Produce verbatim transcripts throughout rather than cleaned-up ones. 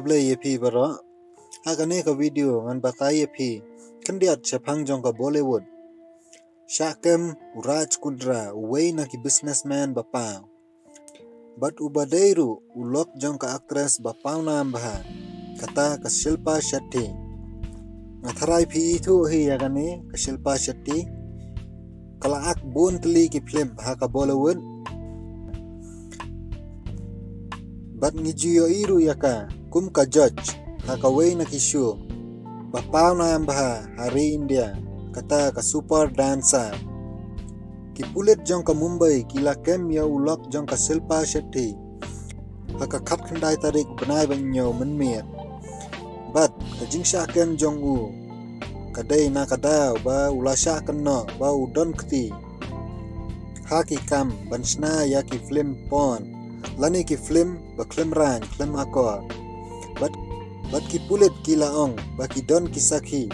Khublei ïa phi baroh. Ha kane ka video ngan batai ïa phi khyndiat shaphang jong ka Bollywood. Shah kem u Raj Kundra, uwei na ki businessman ba paw. Bad uba dei ruh u lok jong ka actress ba paw nam bha, kata ka Shilpa Shetty. Nga tharai phi ithuh hi ïa kane ka Shilpa Shetty. Ka la ak bun tylli ki film ha ka Bollywood. Bad ngi ju ïohi ruh ïa ka kum ka judge ha kawei na ki show ba paw nam bha ha ri India, kata ka Super Dancer. Ki pulit jong ka Mumbai ki la kem ïa u lok jong ka Shilpa Shetty ha ka khatkhyndai tarik bnai ba hynñiew mynmiet. Bad ka jingshah kem jong u ka dei na ka daw ba u la shah kynnoh ba u don kti ha ki kam ban shna ïa ki film porn lane ki film ba khlem rain khlem akor. Bad, bad ki pulit ki la ong ba ki don ki sakhi.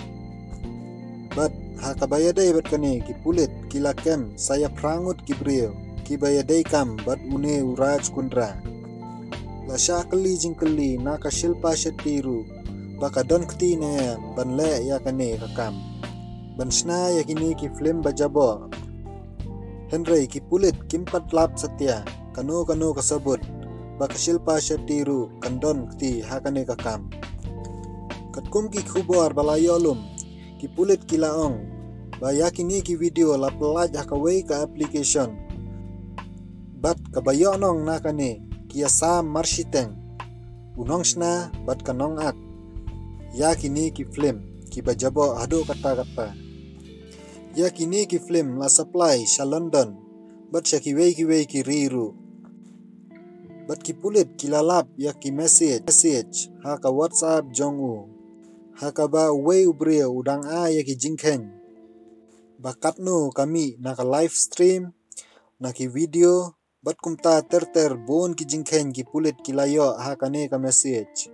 Bad ha kaba ïadei bad kane ki pulit ki la kem sa ïa phra ngut ki briew kiba ïadei kam bad une u Raj Kundra. La shah kylli jingkylli na ka Shilpa Shetty ruh ba ka don kti ne em ban leh ïa kane ka kam ban shna ïa kine ki film ba jaboh. Hynrei ki pulit kim pat lap satia kano kano ka sabut ba ka Shilpa Shetty ruh kan don kti ha kane ka kam. Katkum ki khubor ba la ïoh lum, ki pulit ki la ong ba ïa kine ki video la pyllait ha kawei ka application. Bad kaba ïoh nong na kane ki ïa sam marshiteng u nongshna bad ka nongak ïa kine ki film kiba jaboh haduh katta katta. Ïa kine ki film la supply sha London bad sha kiwei kiwei ki ri ruh. Bad ki pulit ki la lap ïa ki message, message ha ka WhatsApp jong u, ha kaba uwei u briew u dang ai ïa ki jingkheiñ ba katno ka mih na ka live stream, na ki video, bad kumta ter ter bun ki jingkheiñ ki pulit ki la ïoh ha kane ka message.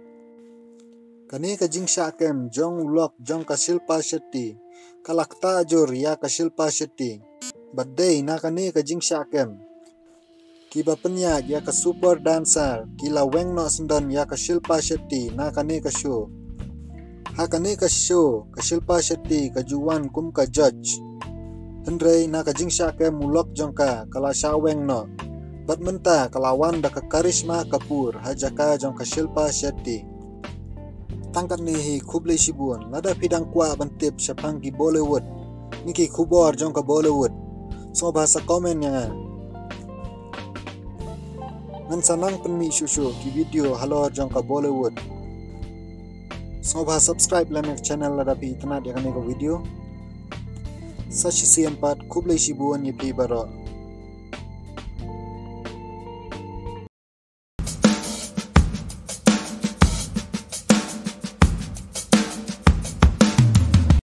Kane ka jingshah kem jong u lok jong ka Shilpa Shetty ka la ktah jur ïa ka Shilpa Shetty. Bad dei na kane ka jingshah kem kiba pynïaid ïa ka Super Dancer ki la weng noh syndon ïa ka Shilpa Shetty na kane ka show. Ha kane ka show ka Shilpa Shetty ka ju wan kum ka judge. Hynrei na ka jingshah kem u lok jong ka ka la shah weng noh. Bad mynta ka la wan da ka Karisma Kapoor ha jaka jong ka Shilpa Shetty. Tang katne hi, khublei shibun. Lada phi dang kwah ban tip shaphang ki Bollywood ne ki khubor jong ka Bollywood, sngewbha sa comment ïa nga. Ngan sa nang pynmih shuh shuh ki video halor jong ka Bollywood. Sngewbha subscribe lem ïa ka channel lada phi itynnad ïa kane ka video. Sa shisien pat, khublei shibun ïa phi baroh.